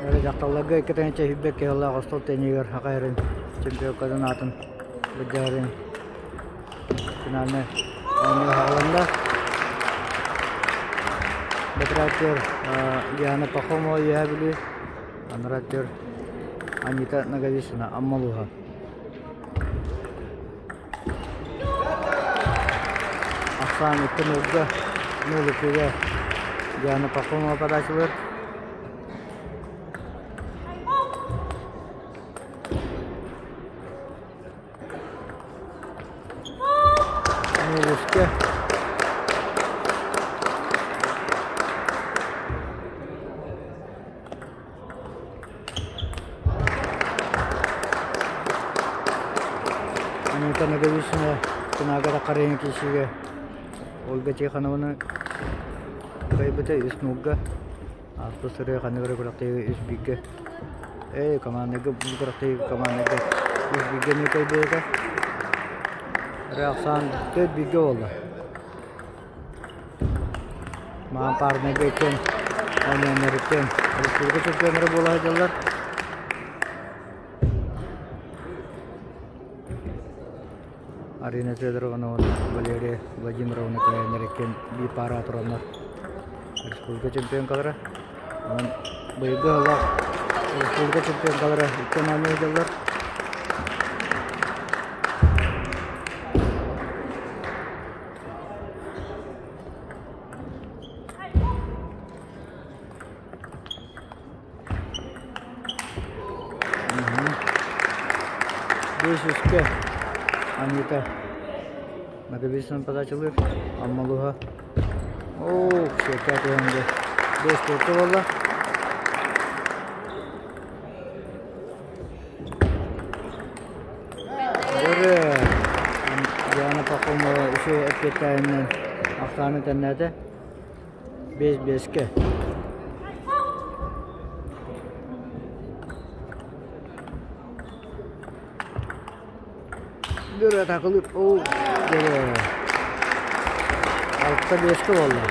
Эрэ дьахталларга икки тыһыынча сүүрбэ киһилээх остуол теннигэр Саха сирин чемпионкатын аатын былдьаһарын финальнай оонньуу саҕаланна. Бэтэрээттэр Диана Пахомова Үөһээ Бүлүү, анараа Анита Ноговицына Амма улууһа. Ахсаан икки нолга, нөл иккигэ Диана Пахомова подачалыыр. Нөл үскэ. Анюта Ноговицына Тунагара Харыйын киисигэ Ольга Тихоновна кыайбыта үс нуурга ааспыт сырыы ханнык эрэ күрэхтэһиигэ үс бииргэ ээ командага бу күрэхтэһиигэ командага үс бииргэ эмиэ кыайбыта эрэ ахсаан төрт бииргэ буолла. Маан паарынайга иккиэн оонньооннор иккиэн республика чемпионнара буола сылдьаллар. Арина Федоровна уонна Валерия Владимировна кыайаннар иккиэн биир паараҕа тураннар республика чемпионкалара. Онон быйылгы ыһыллаах республика чемпионкалара иккиэн оонньуу сылдьаллар. Бэс үскэ Анита Ноговицын подачалыыр Аммалуһа. Оо, сиэккэ түһэнгэ. Бэс төртө буолла. Бары Диана Пахомова үчүгэй эппиэттээһининэн ахсааны тэннээтэ. Биэс биэскэ. Бөрө атакылыыр. Оо, бөрө. Алта биэскэ буолла.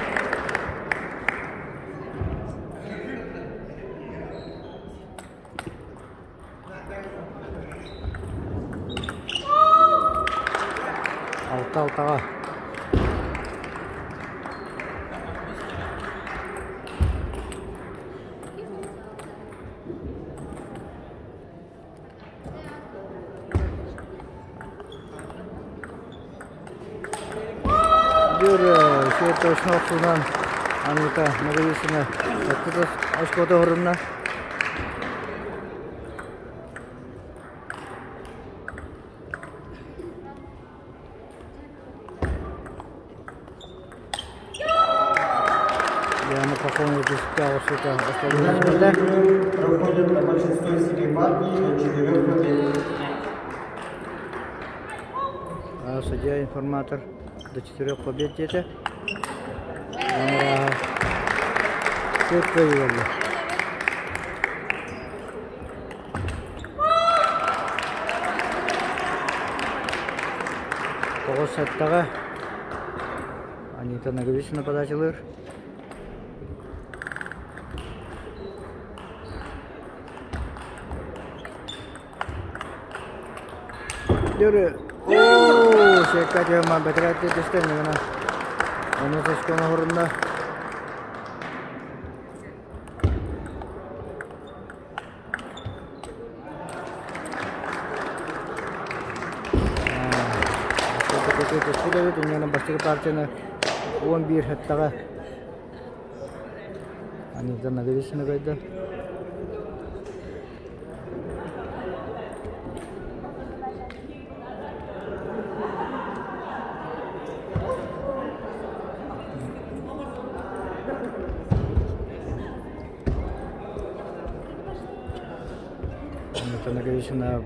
Алта алтаҕа. Биир сиэттэ охсуунан Анита Ноговицына очкота оһорунна. Диана Пахомова түстэ охсуута остуолга Проходит на большинство семи партий до четырех побед. Судья информатор до четырех побед диэтэ. Төрт кыайыы буолла. Тоҕус сэттэҕэ Анита Ноговицына подачалыыр. Дөрү оо сиэккэ тыамман бэтэрээттии түстэ иннигинэ ону соскон оһорунна. Түспүт эбит инньэ бастакы партияны 11 сэттэҕэ Анита Ноговицына кыайда. Анита Ноговицына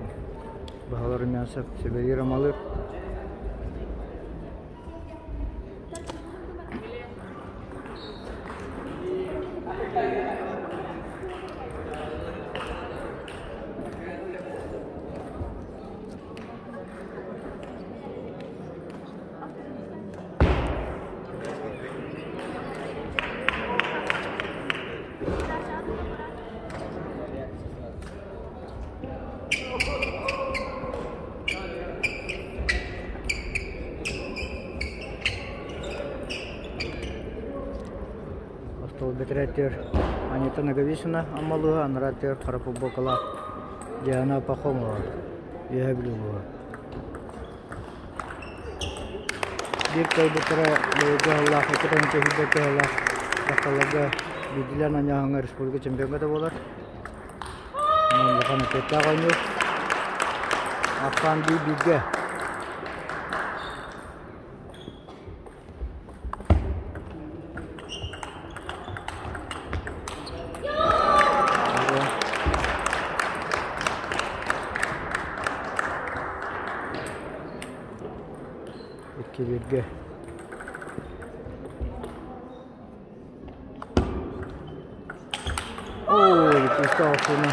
Баһылай Румянцев сүбэлиир амалыыр. Этэрээттэр Анита Ноговицына Аммалыыһа, анараа өттүгэр хара футболкалаах Диана Пахомова Үөһээ Бүлүү улууһа. Биир кыайбыттара быйылгы сыллаах 2 сыллаах дьахталларга биирдиилээн оонньооһуҥҥа республика чемпиоҥҥа да буолар. Улахан эппиэттээх оонньуур. Ахсаан биир бииргэ. Икки бииргэ. Оо, күүстээх охсууну.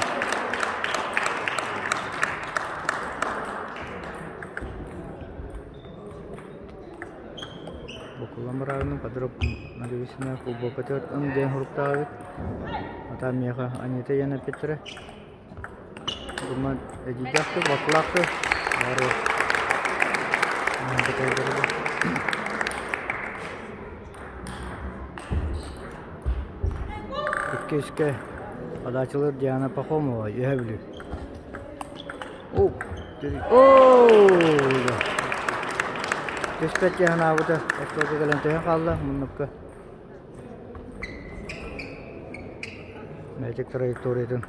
Букуллан бараабын подруг Ноговицына футболкатыгар ын диэн суруктаах эбит. Ата миэхэ Анита диэн эппиттэрэ. Думан эдьиийдээх бакылаах бары Иккискэ подачалыыр Диана Пахомова Үөһээ Бүлүү. Түспэт дии санаабыта, остуолга кэлэн түһэн хаалла муннукка. Мээчик траекториятын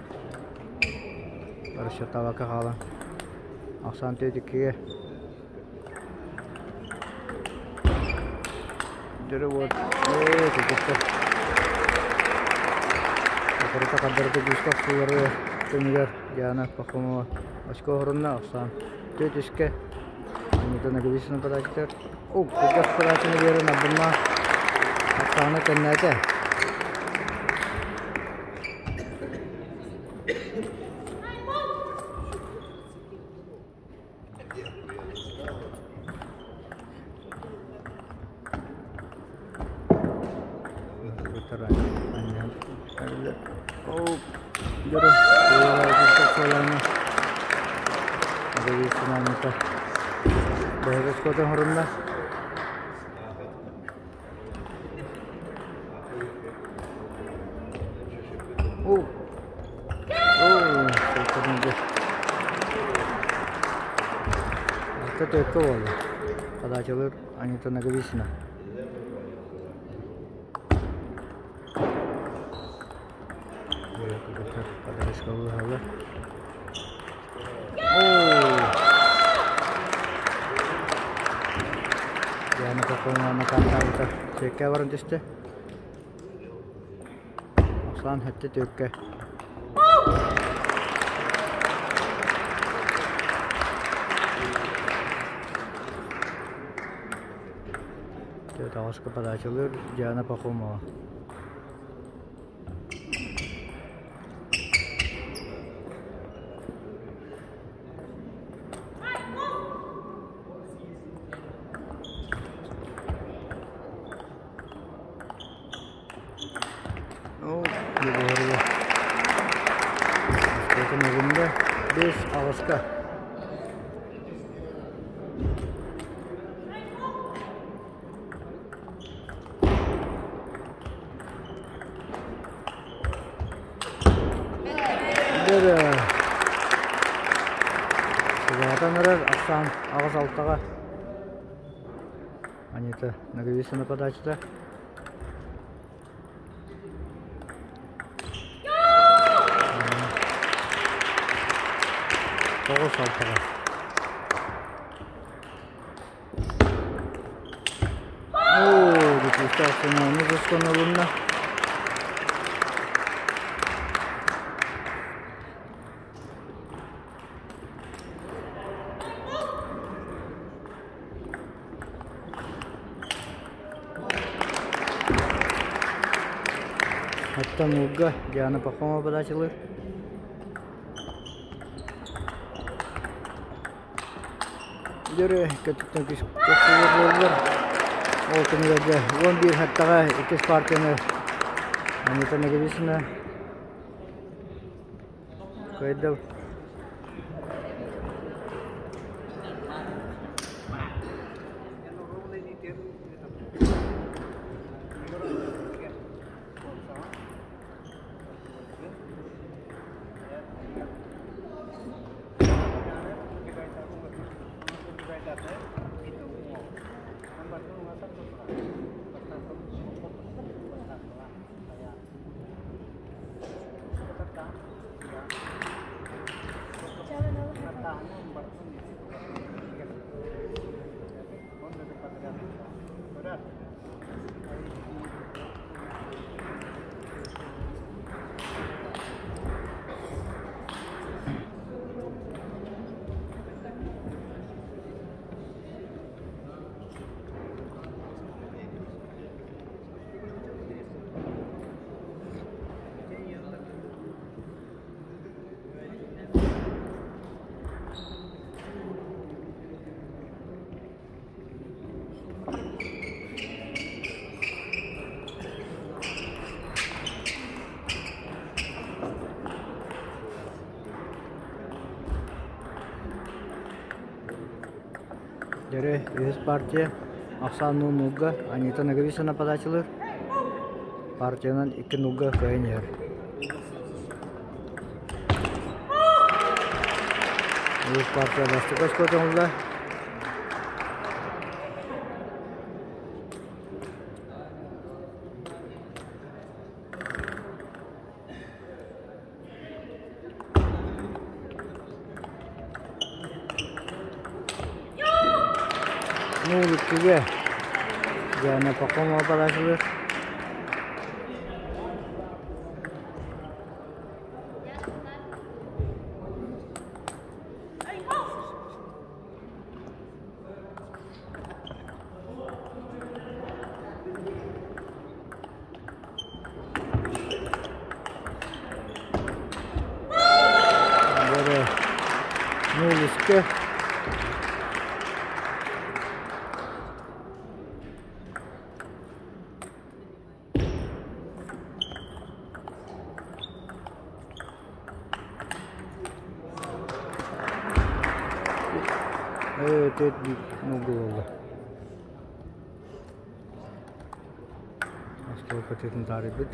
расчеттаабакка хаалан ахсаан түөрт иккигэ Дөрө уот ээ кыргыттар Окурута хардарыта күүскэ охсуулары түмүгэр Диана Пахомова очко оһорунна ахсаан түөрт үскэ Анита Ноговицына подачатыгар О, кыргас подачаны биэрэн Абдулла ахсаана тэннээтэ. Алта түөркэ буолла. Подачалыыр Анита Ноговицына. Диана Пахомова накааттаабыта сиэккэ баран түстэ. Ахсаан сэттэ түөккэ. Түөрт аҕыска подачалыыр Диана Пахомова. Бес аҕыска. Сыгаатан эрэр ахсаан аҕыс алтаҕа. Анита Ноговицына подачата. Тоҕус алтаҕа. Оо, дьэ сыҥааны көскөнөлүннэ. Оттон ууга Диана Пахомова подачалыыр. Дьөрү көтүттэн көстүүлэр буоллар. Ол түмүгэр 11 хаттаҕа иккис партияны Анита Ноговицына кыайдыл. Дьэрэ үһүс партия ахсаан нуга Анита Ноговицына подачалыыр. Партиянан икки нуга кыайан иһэр. Үһүс партия бастакы очко оҥоһулла. Нуулуккуга Диана Пахомова подачалыыр. Бары нуулуска Ээ, нугу буолла. Остуол кытыытын таарыйбыт.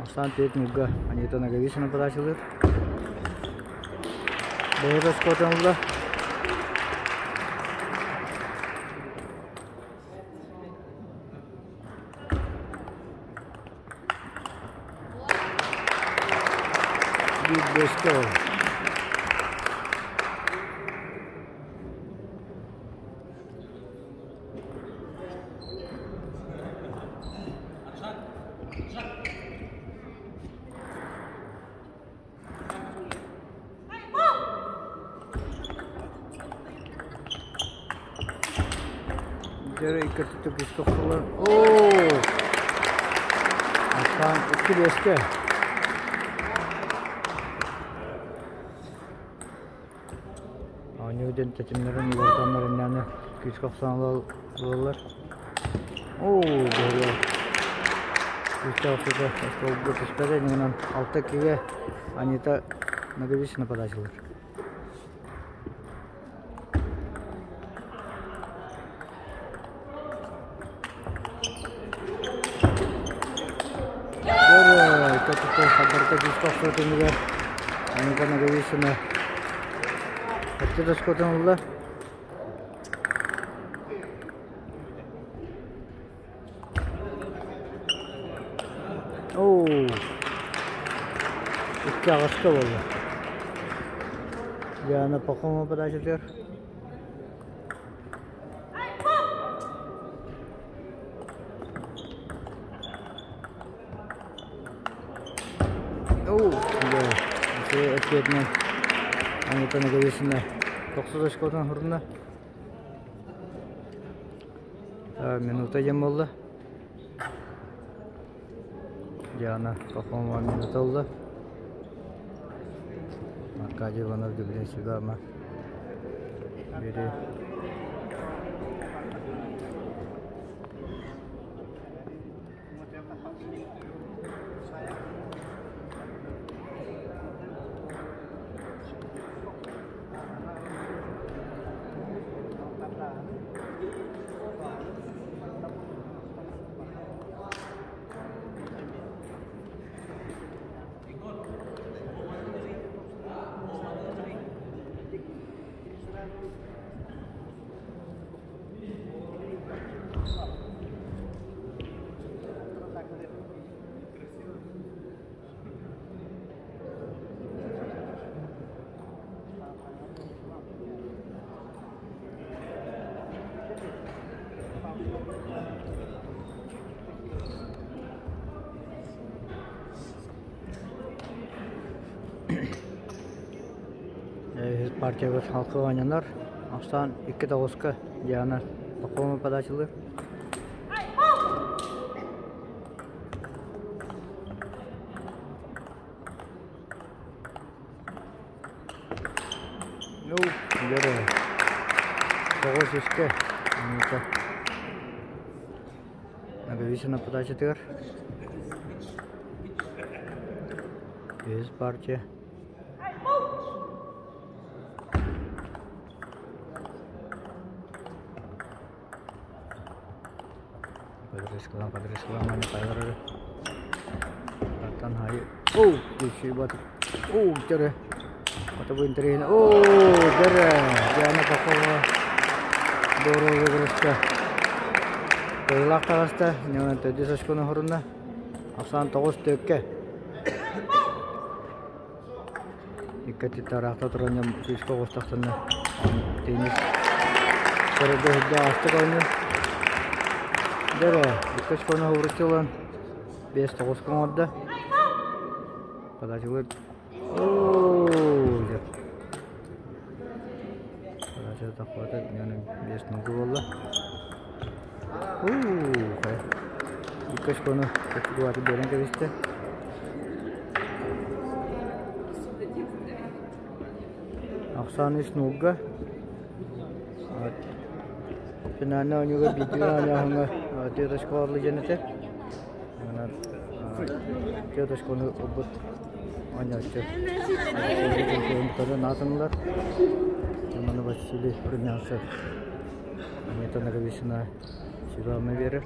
Ахсаан түөрт ньуга Анита Ноговицына подачалыыр. Бэйэ оскуотун ылла. Биир бэскэ ол. Дьэрэ икки өттүттэн күүскэ охсуллар. Оо! Бастаан икки биэскэ. Оонньуу диэн тэтимнэрин уларытаннар иннэни күүскэ охсон ылаллар. Оо, бөһүлүөк. Күүстээх охсуута остуолга түспэтэ, иннинэн алта иккигэ Анита Ноговицына подачалыыр. Хардарыта күүскэ охсуу түмүгэр Анита Ноговицына өттө тоскуотун ылла. Оо, икки аҕыска буолла. Диана Пахомова подачатыгар. Оо, дьэ, эппиэтинэн Анита Ноговицына тохсус очкотун оһордуна. Минута диэн буолла. Диана Пахомова минута ылла. Аркадий Иванов Дублин Сүбэ-ама биэрии. Партиябыт халкы оонньонор. Ахсаан икки тоҕуска Диана Пахомова подачалыыр. Ну, дьоро. Тоҕус үскэ. Анита. Наговицына подачатыгар. Үһүс партия. Подрезкалаан, подрезкалаан манна хайалар Тартан хайы. Оу, дүйсүйбат. Оу, дьэрэ. Ата бу интэриэһинэ. Оу, дьэрэ. Диана Попова. Дорого выигрышка. Кыайыылаах таҕыста. Ньонон төрдүс очкону хорунна. Ахсаан тоҕус төккө. Икки өттүттэн ыраахта туран дьон күүскэ оҕустахтарына теннис көрөргө сүрдээх астык оонньуур. Дьэ эрэ, икки очкону уһууруччу ылан биэс тоҕуска оҥордо. Подачалыыр. Оо, дьэ. Подача тахпата, биэс нолга буолла. Уу, хайа. Икки очкону өттүгү биэрэн кэбистэ. Ахсаан үс нуулга. Финальнай оонньууга биирдии оонньооһуҥҥа түөрт очко оҕурлу диэн этэ. Онон түөрт очкону ылбыт оонньооччу чемпионтарын аатынылар. Роман Василий Румянцев Анета Ноговицына Светлана биэрэр.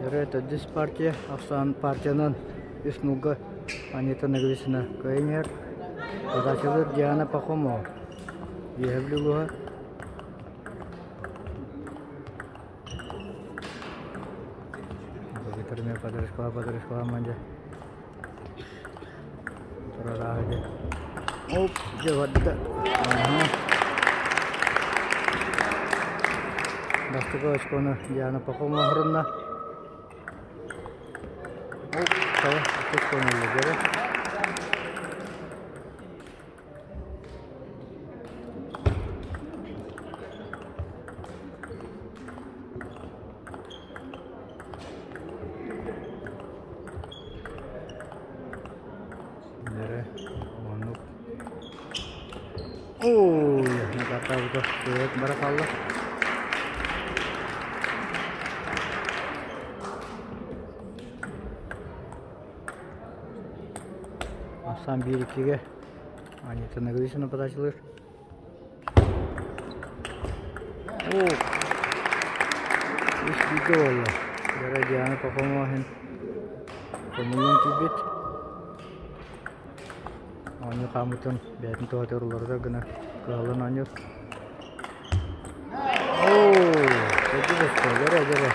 Эрэ төрдүс партия ахсаан партиянан үс нуга Анита Ноговицына кыайан иһэр. Подачалыыр Диана Пахомова. Үөһэ Бүлүү улууһа. Подрешкова, Подрешкова, мандя. Турар дьэ. Оп, дьэ барда. Аха. Бастакы очкону Диана Пахомова оһорунна. Оп, таба, икки очкону ылла дьэрэ. Эрэ оннук. Ой, накатаабыта сыат бара хаалла. Ахсаан биир иккигэ Анита Ноговицына подачалыыр. Оо, үс бииргэ буолла. Дьара Диана Пахомова иһин хомуллан киирбит. Оонньуу хаамыытын бэйэтин туһатыгар уларытар гына кыһаллан оонньуур. Оо, төрдүс өстө, дьэрэ, дьэрэ.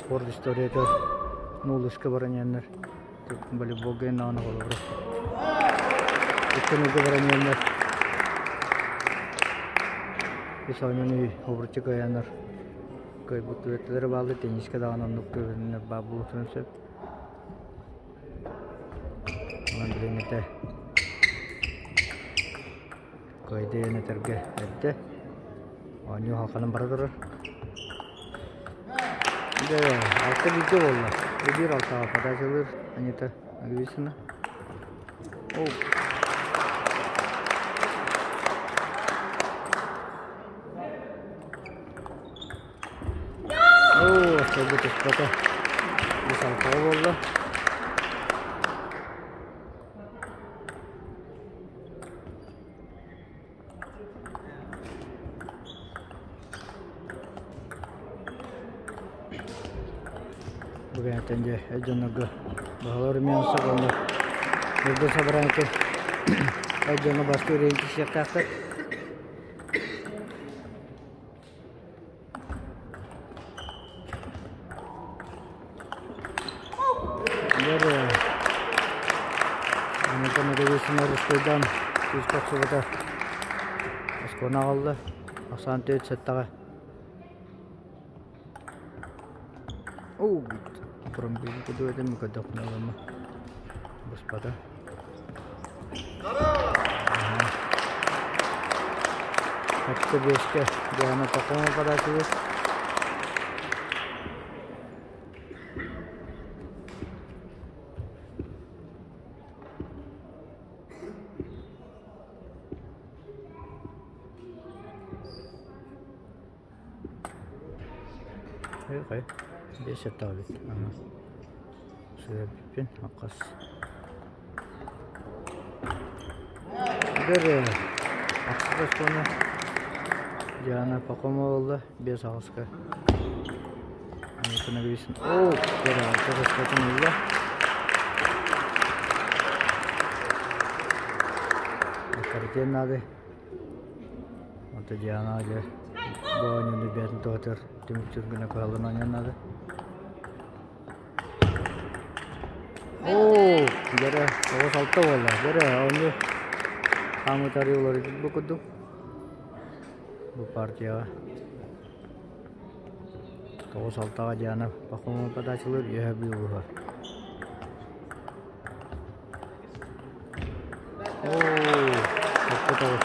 Спорт историята нуллуска баран иһэннэр волейболга иһин оҕолоро икки баран иһэннэр үс оонньууну обуруччу кыайаннар кыайбыт түбэлтэлэрэ бааллар теннискэ даҕаны оннук түбэлтэлэр баар буолуохтарын сөп онон билиҥҥитэ кыайда диэн этэргэ эрдэ оонньуу халханан бара турар Дьэ, алта бииргэ буолла. Биир алтаҕа подачалыыр Анита Ноговицына. Оо, остуолга түспэтэ. Бу салҕыы буолла. Бу кэнниттэн дьэ эр дьоннорго баһылар Румянцев уонна Ньургун Сабаранкин эр дьоҥҥо бастыыр иһин Устуйдаан күүскэ охсубута оскуону аҕалла ахсаан түөрт сэттэҕэ Буспата Сэттэ биэскэ Диана Пахомова подачалыыр. Хайа, биэс сэттэҕэ эбит. Сыһыарбыппын хас. Бэр ахсыс оскуола Диана Пахомова ылла биэс аҕыска. Оо, бэр алта оскуолатын ылла. Каратен наада. Онто Диана дьэ бу оонньууну бэйэтин туһатыгар түмүктүүр гына кыһаллан оонньуон наада. Оо, дьэрэ, 96 буолла. Дьэрэ, оонньуу хаамытары уларыйбыт бу курдук. Бу партияҕа. 9-6-ҕа Диана Пахомова подачалыыр үөһэ быылыһар. Оо, 9.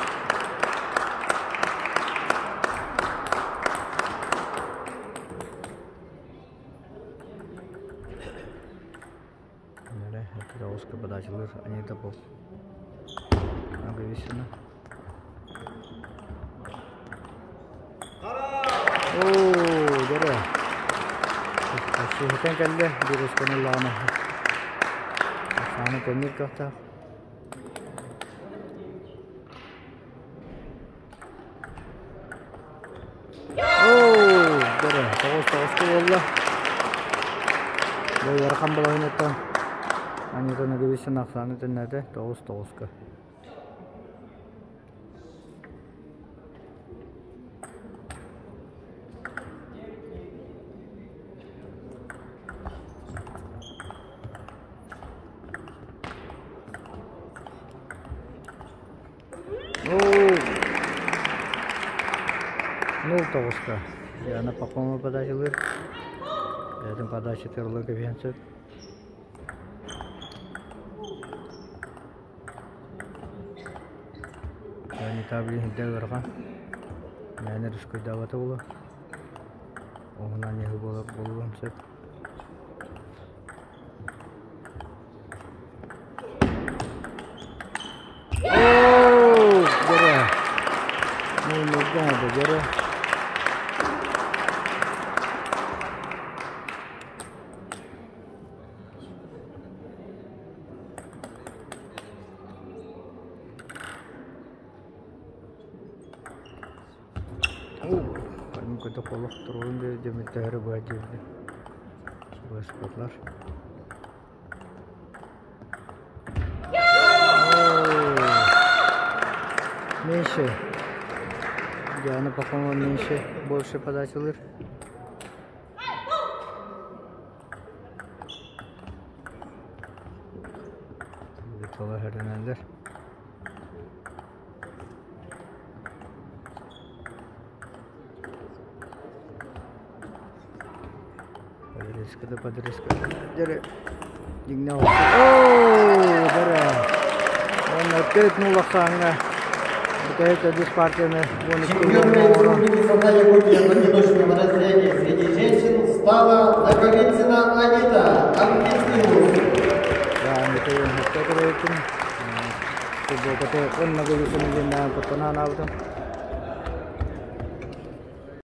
Нэрэ, тоҕуска подачалыыр Анита Поп. Агависина. Оо, дьэрэ. Сыһытан кэллэ, биир усканы ыллаҕына. Сааны төннөр кыахтаах. Оо, дьэрэ, тоҕус тоҕуска буолла. Бу ыарахан балаһыанньаттан Анита Ноговицына ахсааны төннөөтө, тоҕус тоҕуска. Нул тоҕуска Яна Пахомова подачалыыр. Бэйэтин подачатыгар ылан кэбиһэн сөп. Анита билигин сылдьа ыарахан. Мээнэ рискуйдаабата буолуо. Уһунан иһи буолар буолуон сөп. Оо, дьэрэ. Нуурга дьэрэ. Көнүм олох туруорун дьэмиттэһэрэ быһа диэбитэ. Быспатлар. Меньше. Диана Пахомова меньше, больше подачалыр. Витала хэрэнэллэр. Подрезка да подрезка. Дьэрэ дьиҥнээх Оо, дьэрэ. Уонна төрт нулахсааҥҥа бүтэһик төрдүс партияны Чемпионом Республики Саха-Якутия в одиночном разряде среди женщин стала Наговицына Анита, Английский вуз. Да, Анита Юнхетте көрөбүтүн. Футболката уонна гөлүсүн диэн куттана анаабытым.